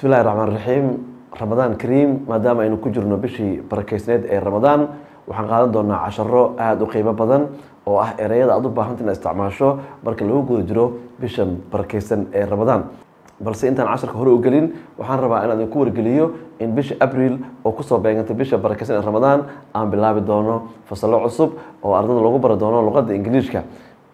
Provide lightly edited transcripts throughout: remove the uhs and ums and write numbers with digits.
Bismi illahi raxmaan raxiim. Ramadaan kariim. Maadaama aynu ku jirno bishii barakeysneed ee Ramadaan, waxaan qaadan doonaa casharo aada u qiimo badan oo ah ereyada aad u baahanta inaad isticmaasho marka lagu guda jiro bishan barakeysan ee Ramadaan. Balse intaan casharka hore u gelin, waxaan rabaa inaan idinku wargeliyo in bisha Abriil oo kusoo beegantay bisha barakeysan ee Ramadaan aan bilaabi doono fasallo cusub oo ardada lagu bari doono luqadda Ingiliishka.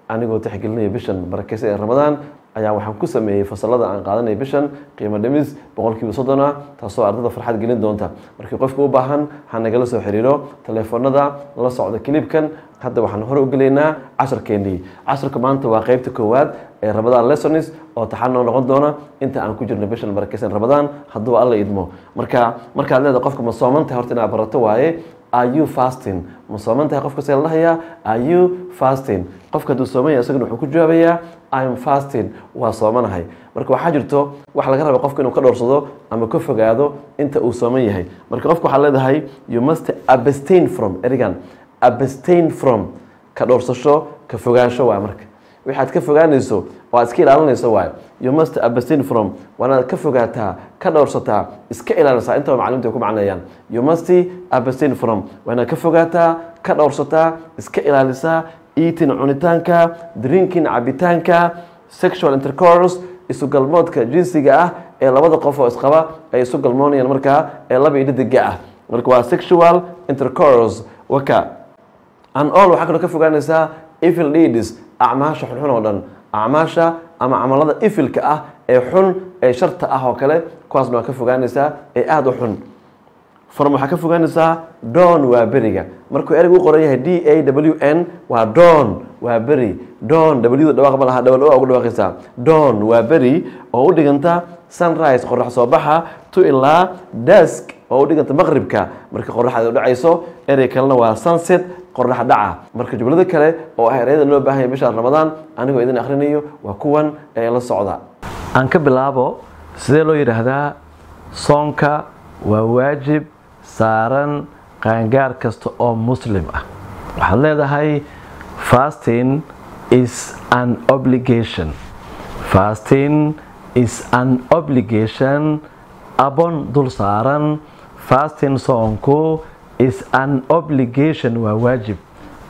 Anigoo tixgelinaya bishan barakeysan ee Ramadaan ayaa waxaan ku sameeyey fasalada aan qaadanaya bishan qiimo dhimis 30% ah, taasoo ardada farxad gelin doonta. Markii qofka u baahan ha nagala soo xiriiro taleefanada la socda kilibkan. Hadda waxaan hore u gelaynaa casharkeenii. Casharka maanta waa qeybta koowaad ee Ramadaan lessons oo taxan noo noqon doona inta aan ku jirno bishan barakeysan Ramadaan, hadduu Alla idmo. Marka markaad leedahay qofka "Ma sooman tahay?", horta inaad barato waaye. "Are you fasting?" Ma sooman tahay? Qofka see la dhahayaa? "Are you fasting?" Qofka hadduu sooman yahay, isagana wuxuu ku jawaabayaa "I am fasting", waa soomanahay. Marka waxaa jirto wax laga raba qofka inuu ka dhowrsado ama ka fogaado inta uu sooman yahay. Marka qofka waxaa leedahay "You must abstain from". Erigan "abstain from", ka dhowrsasho, ka fogaansho waay. Marka waxaad ka fogaanayso oo aad iska ilaalinayso waay. "You must abstain from", waa inaad ka fogaataa, ka dhowrsataa, iska ilaalisaa. Intaba macalimintu ay ku macneeyaan. "You must abstain from", waa inaad ka fogaataa, ka dhowrsataa, iska ilaalisaa "eating", cunitaanka, "drinking", cabitaanka, "sexual intercourse", isu galmoodka jinsiga ah ee labada qof oo isqaba ay isu galmoonayaan markaa ee laba iyo dhadiga ah. Marka waa "sexual intercourse" waka. "And all", waxaa kaloo ka fogaanaysaa "evil deeds", acmaasha xunxun oo dhan, acmaasha ama camalada evilka ah ee xun ee sharta ah oo kale, kuwaasna waa ka fogaanaysaa ee aada u xun. "From", waxaa ka fogaanaysaa "dawn", waa beriga. Markuu ereygu u qoran yahay dawn, waa "dawn", waa beri. "Dawn", w dhawaaq ma laha, double o ugu dhawaaqaysaa. "Dawn" waa beri oo u dhiganta "sunrise", qorax soo baxa, "to", ilaa, "dusk" oo u dhiganta maqribka marka qoraxda u dhacayso. Erey kalena waa "sunset", qorax dhaca. Marka jumlada kale oo ah ereyada loo baahan yahay bisha Ramadaan, anigoo idin akhrinayo, waa kuwan ee la socda. Aan ka bilaabo. Sidee loo yidhaahdaa "Soonka waa waajib saaran qaangaar kasta oo Muslim ah"? Waxaad leedahay "Fasting is an obligation". "Fasting is an obligation", upon, dul saaran. "Fasting", soonku, "is an obligation", waa waajib.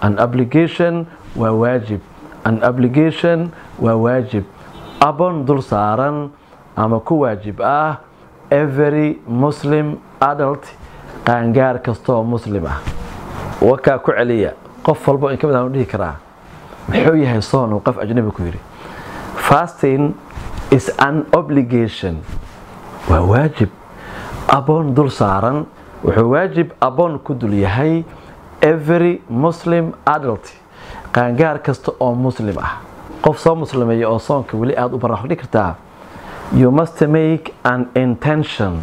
"An obligation", waa waajib. "An obligation", waa waajib. "Upon", dul saaran ama ku waajib ah, "every Muslim adult", qaangaar kastaoo Muslim ah. Wakaa ku celiya. Qof walbo in ka mid aan u dhihi karaa muxuu yahay soon uu qof ajnabi ku yidhi "Fasting is an obligation", waa waajib, "upon", dul saaran. Wuxuu waajib "upon", ku dul yahay, "every Muslim adult", qaangaar kasta oo Muslim ah. Qof soo muslimeeya oo soonka weli aada u baran waxaad dhihi kartaa "You must make an intention",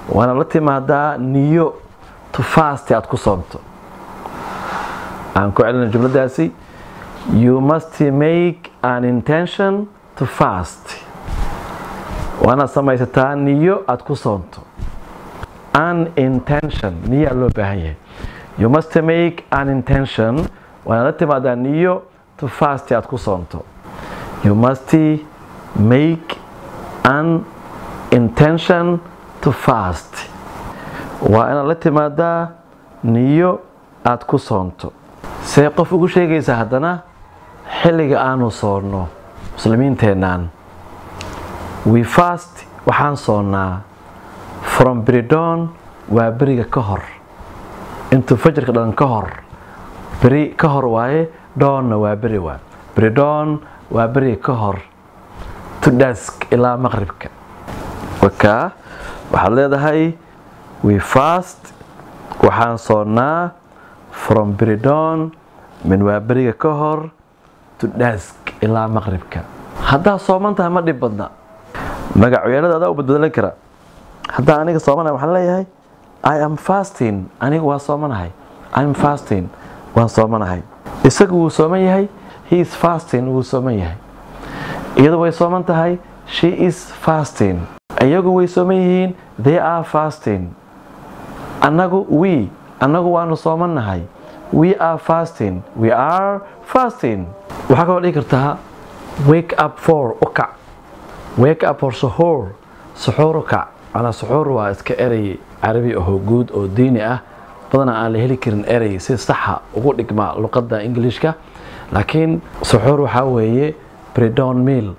waana la timaadaa niyo, "to fast", aad ku soomto. Aan ku celina jumladaasi. "You must make an intention to fast", waana samaysataa niyo aad ku soonto. "An intention", niyaa loo baahan yahay. "You must make an intention", waana la timaadaa niyo, "to fast", aad ku soonto. "You must make an intention to fast", waa inaad la timaadaa niyo aad ku soonto. See qof ugu sheegaysaa haddana xilliga aanu soonno muslimiinteennan? "We fast", waxaan soonnaa, "from pre-dawn", waa beriga ka hor, intuu fajirka dhalan ka hor. Beri ka hor waaye, "dawn"na waa beri, waa "pre-dawn", waa beriga ka hor, "to dusk", ilaa maqribka. Wakaa waxaad leedahay "We fast", waxaan soonnaa, "from pre-dawn", min waa beriga ka hor, "to dusk", ilaa maqribka. Haddaa sooman tahay, ma dhib badna. Magacyaalada adaa u badbedelan kara. Haddaa aniga soomanahay, waxaan leeyahay "I am fasting", aniga waa soomanahay. "I am fasting", waan soomanahay. Isagu wuu sooman yahay. "He is fasting", wuu sooman yahay. Iyadu way sooman tahay. "She is fasting". Iyagu way sooman yihiin. "They are fasting". Annagu, "we", annagu waanu soomannahay. "We are fasting". "We are fasting". Waxaa kaloo dhihi kartaa "wake up for", u kac. "Wake up for suxuur", suxuur u kac. Macnaa suxuur waa iska erey carabi ahoo guud oo diini ah, badanaa aan la heli karin erey si saxa ugu dhigma luqadda Ingiliishka, laakiin suxuur waxaa weeye pre-dawn meal.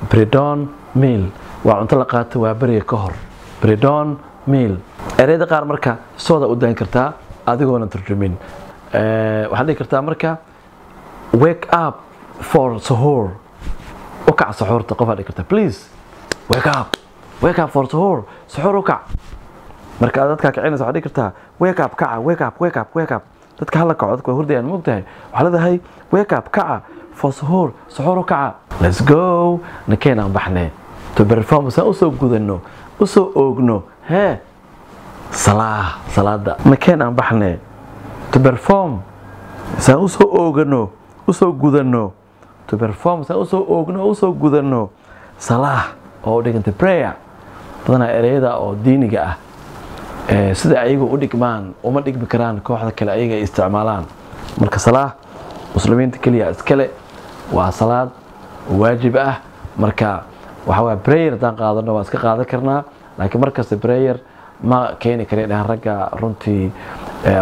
Pre-dawn meal waa cunto la qaato waa beriga ka hor. Pre-dawn meal. Ereyada qaar marka sooda u dayn kartaa adigoona turjumin. Waxaad dhihi kartaa marka "Wake up for suhoor", u kac suxuurta. Qofaad dhihi kartaa, "Please wake up, wake up for suhoor", suxuur u kac. Marka aad dadkaa kicinaysa, waxaad dhihi kartaa "Wake up", kaca, "Wake up, wake up, wake up". Dadka hala kaco, dadka waa hurdayaan, moogtahay. Waxaa leedahay "Wake up", kaca, "for suhoor", suxuur u kaca. Let's go, nakeen aan baxnee, to perform, saan usoo gudano, usoo oogno hee salaah, salaada. Nakeen aan baxnee, to perform, saan usoo oogano, usoo gudano, to perform, saan usoo oogno, usoo gudano salaah oo u dhiganta prayer. Badanaa ereyada oo diiniga ah sida ayagu u dhigmaan uma dhigmi karaan kooxda kale ayaga ay isticmaalaan. Marka salaah muslimiinta keliya iskale, waa salaad waajib ah. Marka waxa waa prayer haddaan qaadano waa iska qaadan karnaa, laakiin markasta prayer ma keeni kara dhahan ragga runtii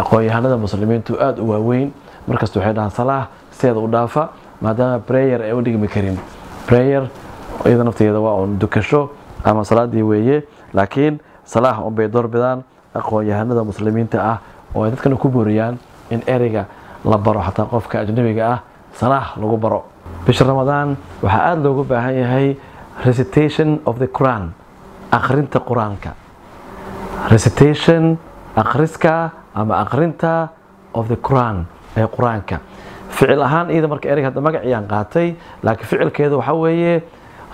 aqoon-yahanada muslimiintu aada u waaweyn. Markasta waxay dhahaan salaah sideeda u dhaafa, maadaama prayer ay u dhigmi karin. Prayer iyada nafteeda waa un dukasho ama salaadii weeye, laakiin salaah unbay doorbidaan aqoon-yahanada muslimiinta ah oo ay dadkana ku booriyaan in ereyga la baro, xataa qofka ajnabiga ah salaah lagu baro. Bisha Ramadaan waxaa aada loogu baahan yahay recitation of the Quran, akhrinta Qur-aanka. Recitation, akhriska ama akhrinta, of the Quran, ee Qur-aanka. Ficil ahaan iyada marka ereyga hadda magaciyaan qaatay, laakiin ficilkeedu waxaa weeye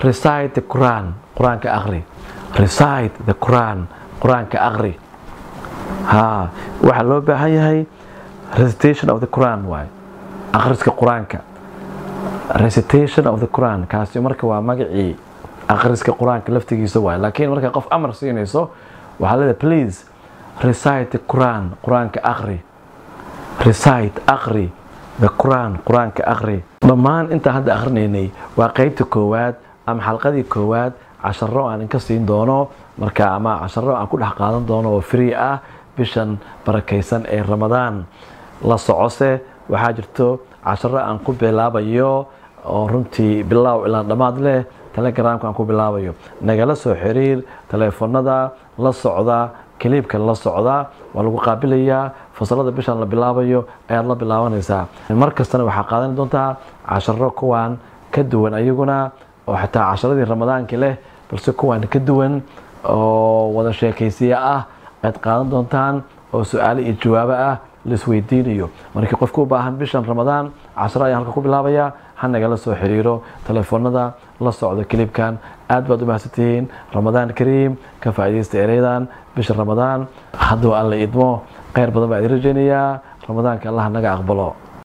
recite the Quran, Qur-aanka akhri. Recite the Quran, Qur-aanka akhri. Ha, waxaa loo baahan yahay recitation of the Quran waay, akhriska Qur-aanka. Recitation of the Quran, kaasi marka waa magacii akhriska Qur-aanka laftigiisa waay. Laakiin marka qof amar siinayso, waxaa leedahay "Please recite the Quran", Qur-aanka akhri. Recite, akhri, the Quran, Qur-aanka akhri. Dhammaan intaan hadda akhrinaynay waa qeybta koowaad ama xalqadii koowaad, casharo aan inka siin doono marka ama casharo aan ku dhex qaadan doono oo free ah bishan barakaysan ee Ramadaan. La socose, waxaa jirto casharo aan ku bilaabayo oo runtii bilaaw ilaa dhammaad leh, Telegramka aan ku bilaabayo. Nagala soo xiriir taleefanada la socda clipka la socda, waa lagu qaabilayaa. Fasalada bishan la bilaabayo ayaad la bilaabanaysaa. Mar kastana waxaa qaadan doontaa casharo kuwan ka duwan ayaguna, oo xitaa casharadii Ramadaanka leh, balse kuwan ka duwan oo wada sheekaysiya ah ayaad qaadan doontaan, oo su-aalo iyo jawaabo ah laisweydiinayo. Markii qofku u baahan bishan Ramadaan casharo ayaan halka ku bilaabayaa, ha nagala soo xiriiro telefoonada la socda clipkan. Aad baad u mahadsantihiin. Ramadaan kariim. Ka faa'iidaysta ereydan bisha Ramadaan. Hadduu Alla idmo, kheyr badan baa idin rajaynayaa. Ramadaanka Allah naga aqbalo.